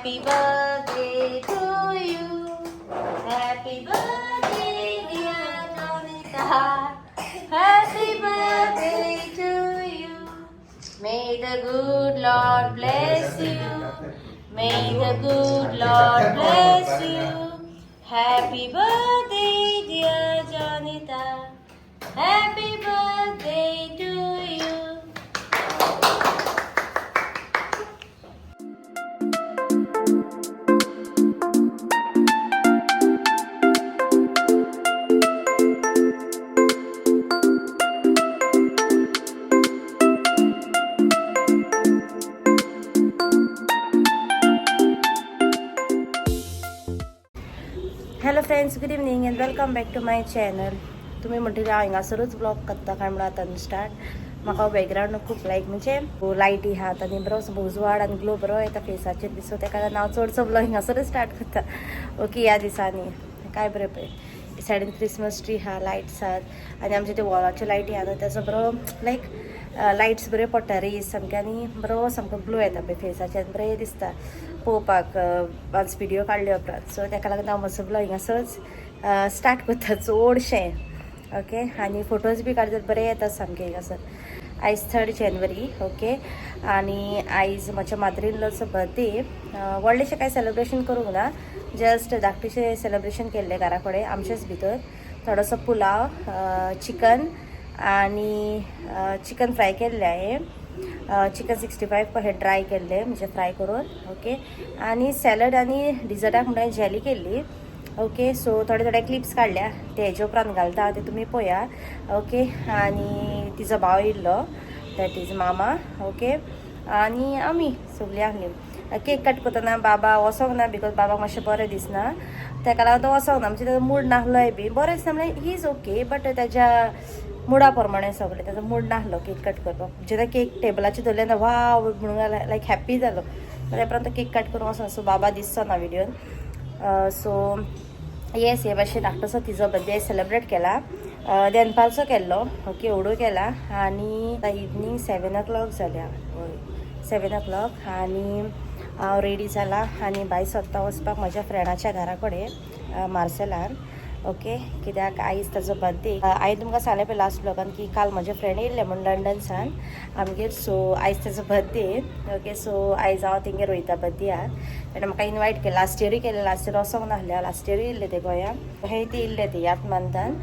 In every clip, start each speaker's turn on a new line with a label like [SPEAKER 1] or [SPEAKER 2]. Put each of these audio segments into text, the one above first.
[SPEAKER 1] Happy birthday to you. Happy birthday, dear Jonita. Happy birthday to you. May the good Lord bless you. May the good Lord bless you. Happy birthday, dear Jonita. Happy birthday to you. Hello friends, good evening and welcome back to my channel. तुमी म्हणटली हांव हिंगासरूच blog करता काय म्हणून आतां start. म्हाका background खूब लायक, म्हणजे लायटी आहात आनी बरो उजवाड आनी ग्लो बरो येता फेसाचेर बी. सो तेका लागून हांव चडसो ब्लॉग हिंगासरूच स्टार्ट करता. ओके, ह्या दिसांनी काय बरें पळय सायडीन क्रिसमस ट्री आहा, लायट्स आहात आनी आमचे ते वॉलाच्यो लायटी आहा न्हू, तेजो बरो लायक लायट्स बऱ्यो पडटा, रेज सामके आनी बरो सामको ग्लो येता पळय फेसाचेर आनी बरें दिसता पळोवपाक वन्स व्हिडियो काडले उपरांत. सो तेका लागून हांव म्हजो ब्लॉग हिंगासरच स्टार्ट करता चडशें. ओके, आनी फोटोज बी काडल्यार बरें येता सामके हिंगासर. आयज 3 जानेवारी. ओके, आनी आयज म्हज्या मदर इन लॉचो बर्थडे. व्हडलेशें कांय सेलिब्रेशन करूंक ना, जस्ट धाकटेशें सेलिब्रेशन केल्लें घरा कडेन आमचेच भितर. थोडोसो पुलाव, चिकन आनी चिकन फ्राय केल्लें हांवें, चिकन 65 कशें ड्राय केल्लें, म्हणजे फ्राय करून. ओके, आनी सॅलड आनी डिजर्टाक म्हणल्यार जेली केल्ली. ओके, सो थोडे थोडे क्लिप्स काडल्या, ते हेजे उपरांत घालता, ते तुमी पळया. ओके, आनी तिजो भाव येयल्लो, that is मामा. ओके, आनी आमी सगळीं आहली. केक कट करतना बाबा वचोंक ना, because बाबाक मातशें बरें दिसना, तेका लागून तो वचोंक ना. म्हणजे तेजो मूड नासलोय बी, बरें दिसना म्हणल्यार he is okay, but तेज्या मुडा प्रमाणे सगळें, तेजो मूड नासलो केक कट करपाक. जेन्ना केक टेबलाचेर दवरलें तेन्ना वाव म्हणून लायक हॅप्पी जालो. त्या उपरांत तो केक कट करूंक वचोना. सो बाबा दिसचो ना व्हिडियोन. सो येस, हे भाशेन धाकटोसो तिजो बर्थडे सेलिब्रेट केला. दनपारचो केल्लो. ओके, ओडू केला आनी आतां इवनींग 7 ओ क्लॉक जाल्या. हय, 7 ओ क्लॉक आनी हांव रेडी जाला आनी भायर सोदता वचपाक म्हज्या फ्रेंडाच्या घरा कडेन मार्सेलान. ओके, कित्याक आयज ताजो बर्थडे. हांवें तुमकां सांगलें पळय लास्ट ब्लॉगान की काल म्हजे फ्रेंड येयल्ले म्हूण लंडनसान आमगेर. सो आयज ताजो बर्थडे. ओके, सो आयज हांव तेंगेर वयता बर्थडेयाक. ताणें म्हाका इनवायट केलें. लास्ट इयरूय केलें, लास्ट इयर वचोंक नासलें. लास्ट इयरूय येयल्ले ते गोंया, हे ते येयल्ले ते ह्याच मंथान.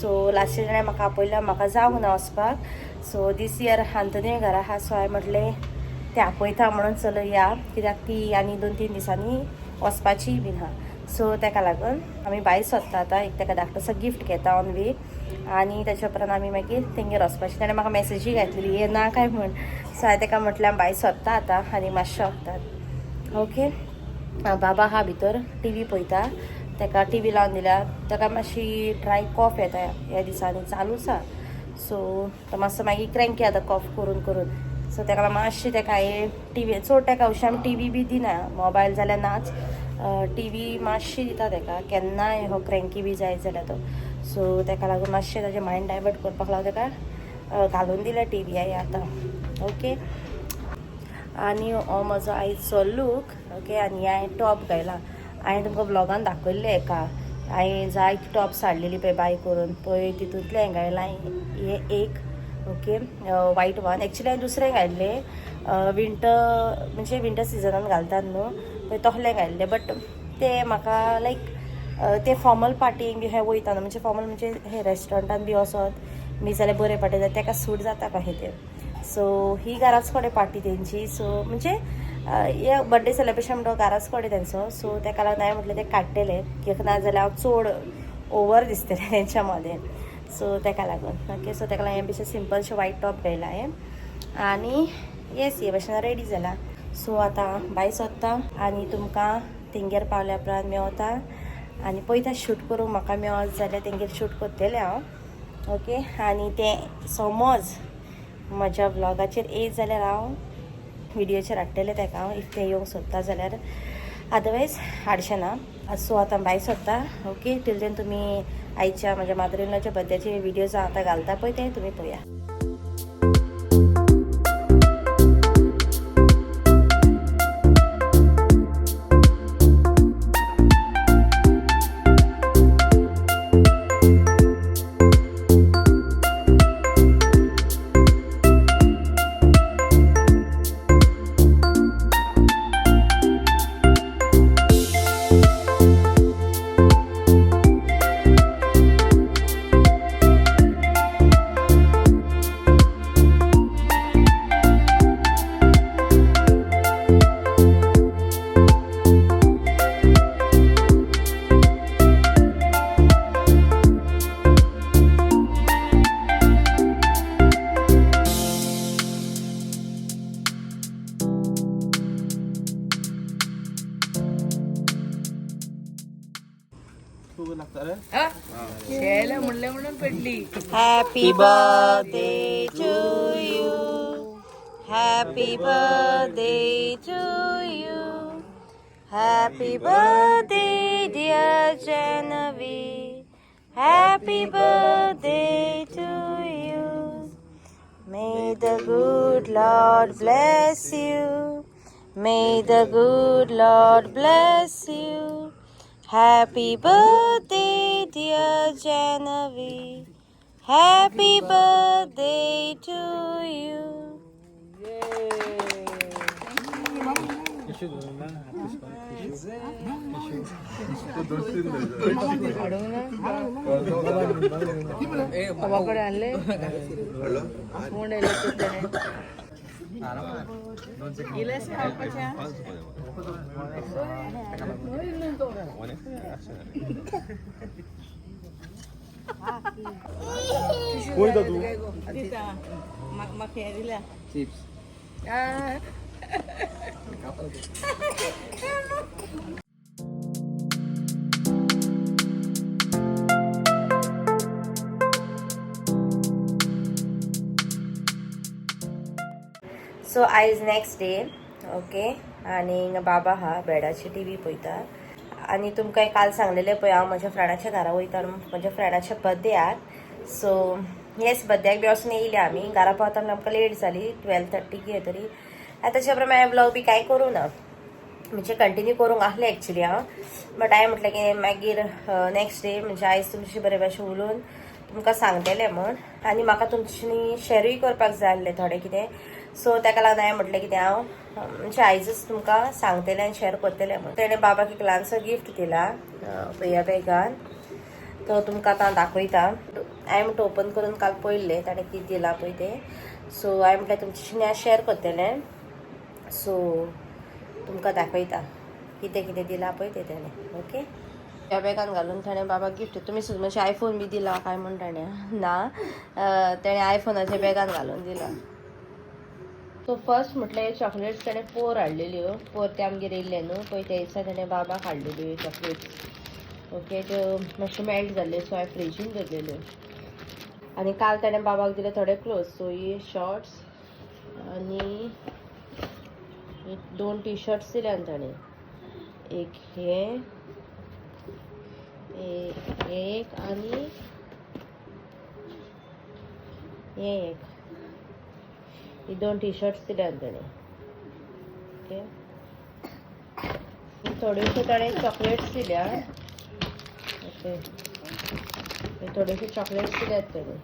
[SPEAKER 1] सो लास्ट इयर ताणें म्हाका आपयलें, म्हाका जावंक ना वचपाक. सो दीस इयर आंतोनी घरा आहा, सो हांवें म्हटलें ते आपयता म्हणून चल या, कित्याक ती आनी 2-3 दिसांनी वचपाची बीन आहा. सो तेका लागून आमी भायर सोदता आतां. एक तेका धाकटोसो गिफ्ट घेता ऑन वे आनी तेच्या उपरांत आमी मागीर तेंगेर वचपाची. ताणें म्हाका मॅसेजूय घातलेली, ये ना काय म्हूण. सो हांवें तेका म्हटलें आमी भायर सोदता आतां आनी मातशें वखदात. ओके, बाबा आहा भितर टीवी पळयता. तेका टीवी लावन दिल्या. तेका मातशी ड्राय कॉफ येता ह्या दिसांनी, चालूच आहा. सो तो मातसो मागीर क्रँकी जाता कॉफ करून करून. सो तेका मातशें तेका हांवें टीवी चड तेका हरशीं आमी टीवी बी दिना, मोबायल जाल्यार नाच. टीवी मातशी दिता तेका केन्नाय हो क्रँकी बी जायत जाल्यार तो. सो तेका लागून मातशें ताजें मायंड डायवर्ट करपाक लागून तेका घालून दिल्या टीवी हांवें आतां. ओके, आनी हो म्हजो आयचो लूक. ओके, आनी हांवें टॉप घायला. हांवें तुमकां ब्लॉगान दाखयल्लें एका, हांवें जायते टॉप्स हाडलेली पळय बाय करून पळय, तितूंतलें हांवें घायलां हें एक. ओके, वायट वन. एक्चुली हांवें दुसरें घायल्लें, विंटर म्हणजे विंटर सिजनान घालतात न्हू पळय, तसलें घायल्लें. बट तें म्हाका लायक ते फॉर्मल पार्टींक बी हे वयता न्हू, म्हणजे फॉर्मल म्हणजे हे रेस्टॉरंटान बी वचत बी जाल्यार बरें पार्टी जाल्यार तेका सूट जाता कशें तें. सो ही घराच कडेन पार्टी तेंची. सो म्हणजे हे बर्थडे सेलिब्रेशन म्हणटा घराच कडेन तेंचो. सो तेका लागून हांवें म्हटलें तें काडटलें, कित्याक ना जाल्यार हांव चड ओवर दिसतलें तेंच्या मदें. सो तेका लागून. ओके, सो तेका लागून हें बेश्टें सिंपलशें वायट टॉप घायला हांवें आनी येस, हे भाशेन रेडी जाला. सो आतां भायर सोदता आनी तुमकां तेंगेर पावल्या उपरांत मेवता आनी पळयता शूट करूंक म्हाका मेवत जाल्यार तेंगेर शूट करतलें हांव. ओके, आनी तें समज म्हज्या व्लॉगाचेर येयत जाल्यार हांव व्हिडियोचेर हाडटलें तेका हांव, if तें येवंक सोदता जाल्यार, अदरवायज हाडचें ना. सो आतां भायर सोदता. ओके, टील then तुमी आयच्या म्हज्या मदर इन लॉच्या बर्थडेचे व्हिडियोज हांव आतां घालता पळय, ते तुमी पळया.
[SPEAKER 2] म्हणले म्हणून पडली.
[SPEAKER 1] Happy birthday to you, happy birthday to you, happy birthday dear Janvi, happy birthday to you. May the good Lord bless you. May the good Lord bless you. Happy birthday, dear Genevieve. Happy birthday to you.
[SPEAKER 2] बाबाकडे आणले कोण
[SPEAKER 1] so आयज next day, okay. आनी बाबा हा बेडाची T V पळयता. आनी तुमकां काल सांगलेलें पळय, हांव म्हज्या फ्रेंडाच्या घरा वयता, म्हज्या फ्रेंडाच्या बर्थडेयाक. सो येस, बर्थडेयाक बी वचून येयले आमी. घरा पावता म्हणल्यार आमकां लेट जाली, 12:30 कितें तरी. आनी ताच्या प्रमाणे हांवें ब्लॉग बी कांय करूं ना, म्हणजे कंटिन्यू करूंक आहलें एक्चुली हांव, बट हांवें म्हटलें की मागीर नेक्स्ट डे म्हणजे आयज तुमचे बरे भाशेन उलोवन तुमकां सांगतलें म्हण. आनी म्हाका तुमच्यानी शेरूय करपाक जाय आहलें थोडें कितें. सो ताका लागून हांवें म्हटलें कितें हांव म्हणजे आयजच तुमकां सांगतलें आनी शेर करतलें म्हण. तेणें बाबाक एक ल्हानसो गिफ्ट दिला पळया बॅगान, तो तुमकां आतां दाखयता. हांवें म्हणटा ओपन करून काल पळयल्लें ताणें कितें दिलां पळय तें. सो हांवें म्हटलें तुमच्याशी हांव शेर करतलें. सो तुमकां दाखयता कितें कितें दिलां पळय तें तेणें. ओके, ह्या बॅगान घालून ताणें बाबा गिफ्ट. तुमी सुद्दां मातशें आयफोन बी दिला काय म्हण ताणें ना, तेणें आयफोनाच्या बॅगान घालून दिला. सो फर्स्ट म्हटल्यार चॉकलेट्स ताणें पोर हाडलेल्यो. पोर ते आमगेर येयल्ले न्हू पळय, त्या दिसा ताणें बाबाक हाडलेल्यो चॉकलेट्स. ओके, त्यो मातश्यो मेल्ट जाल्ल्यो, सो हांवें फ्रिजीन दवरलेल्यो. आनी काल ताणें बाबाक दिले थोडे क्लोथ्स. सो ही शॉर्ट्स आनी दोन टी शर्ट्स दिल्यान ताणें, एक हे एक आनी हे एक, ही दोन टी शर्ट्स दिल्यान ताणें. ओके, थोड्योश्यो ताणें चॉकलेट्स दिल्या. ओके, थोड्योश्यो चॉकलेट्स दिल्यात ताणें.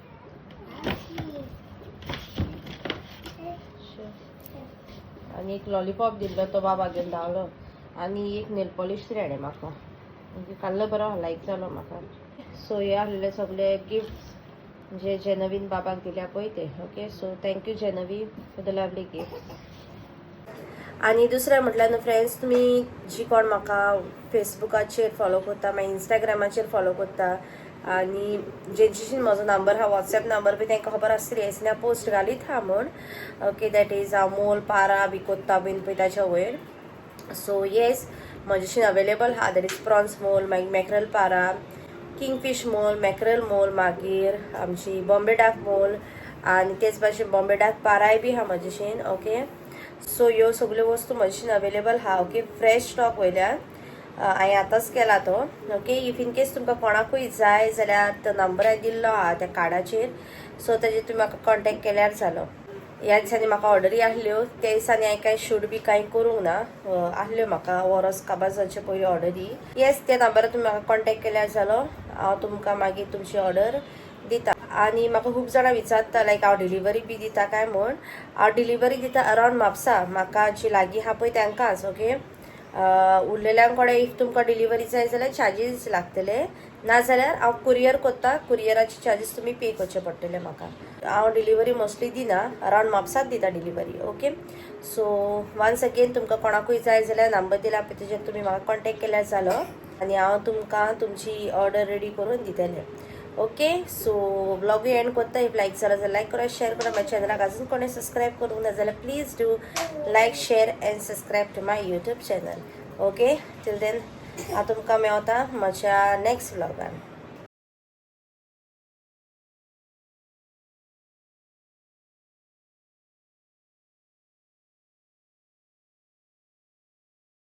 [SPEAKER 1] आनी एक लॉलीपॉप दिल्लो तो बाबा घेवन धांवलो. आनी एक नेल पॉलिश दिली हाणें म्हाका, म्हणजे कलर बरो लायक जालो म्हाका. सो हे आहले सगळे गिफ्ट्स जे जेनवीन बाबाक दिल्या पळय ते. Okay, so thank you Janvi for the lovely gift. आनी दुसरें म्हटल्यार न्हू फ्रेंड्स, तुमी जी कोण म्हाका फेसबुकाचेर फॉलो करता, मागीर इंस्टाग्रामाचेर फॉलो करता, आनी जेंच्याशी म्हजो नंबर आहा, वॉट्सएप नंबर बी, तांकां खबर आसतली हेसनी हांव पोस्ट घालीत आहा म्हूण. ओके, that is हांव मोल पारा बी कोत्ता बीन पळय ताच्या वयर. सो येस, म्हजेशीन अवेलेबल आहा, that is prawns मोल, मागीर मॅकरल पारा, किंगफीश मोल, मॅकरल मोल, मागीर आमची बॉम्बे डाक मोल, आनी तेच भाशेन बॉम्बे डाक पाराय बी आहा म्हजेशीन. ओके, सो ह्यो सगल्यो वस्तू म्हजेशीन अवेलेबल आहा. ओके, फ्रेश स्टॉक वयल्यान हांवें आतांच केला तो. ओके, if in case तुमकां कोणाकूय जाय जाल्यार तो नंबर हांवें दिल्लो आहा त्या कार्डाचेर, सो ताजेर तुमी म्हाका कॉन्टेक्ट केल्यार जालो. ह्या दिसांनी म्हाका ऑर्डरी आहल्यो, त्या दिसांनी हांवें कांय शूट बी कांय करूंक ना, आहल्यो म्हाका वरस काबार जावचे पयली ऑर्डरी. येस, त्या नंबरार तुमी म्हाका कॉन्टेक्ट केल्यार जालो, हांव तुमकां मागीर तुमची ऑर्डर दिता. आनी म्हाका खूब जाणां विचारता लायक हांव डिलिव्हरी बी दिता काय म्हूण. हांव डिलिव्हरी दिता अरावंड म्हापसा, म्हाका जी लागीं आहा पळय तांकांच. ओके, उरलेल्यां कडेन if तुमकां डिलिव्हरी जाय जाल्यार चार्जीस लागतले, नाजाल्यार हांव कुरियर करता, कुरियराचे चार्जीस तुमी पे करचे पडटले म्हाका. हांव डिलिव्हरी मोस्टली दिना, अरावंड म्हापसाच दिता delivery. Okay, so once again तुमकां कोणाकूय जाय जाल्यार नंबर दिला पळय तेजेर तुमी म्हाका कॉन्टेक्ट केल्यार जालो, आनी हांव तुमकां तुमची ऑर्डर रेडी करून दितलें. ओके, सो ब्लॉगूय एंड करता. If लायक जाला जाल्यार लायक करा, शेअर करा. म्हाज्या चॅनलाक अजून कोणें सबस्क्रायब करूंक ना जाल्यार please do like, share and subscribe to my YouTube channel. Okay, till then. हांव तुमकां मेवता म्हज्या नेक्स्ट व्लॉगान.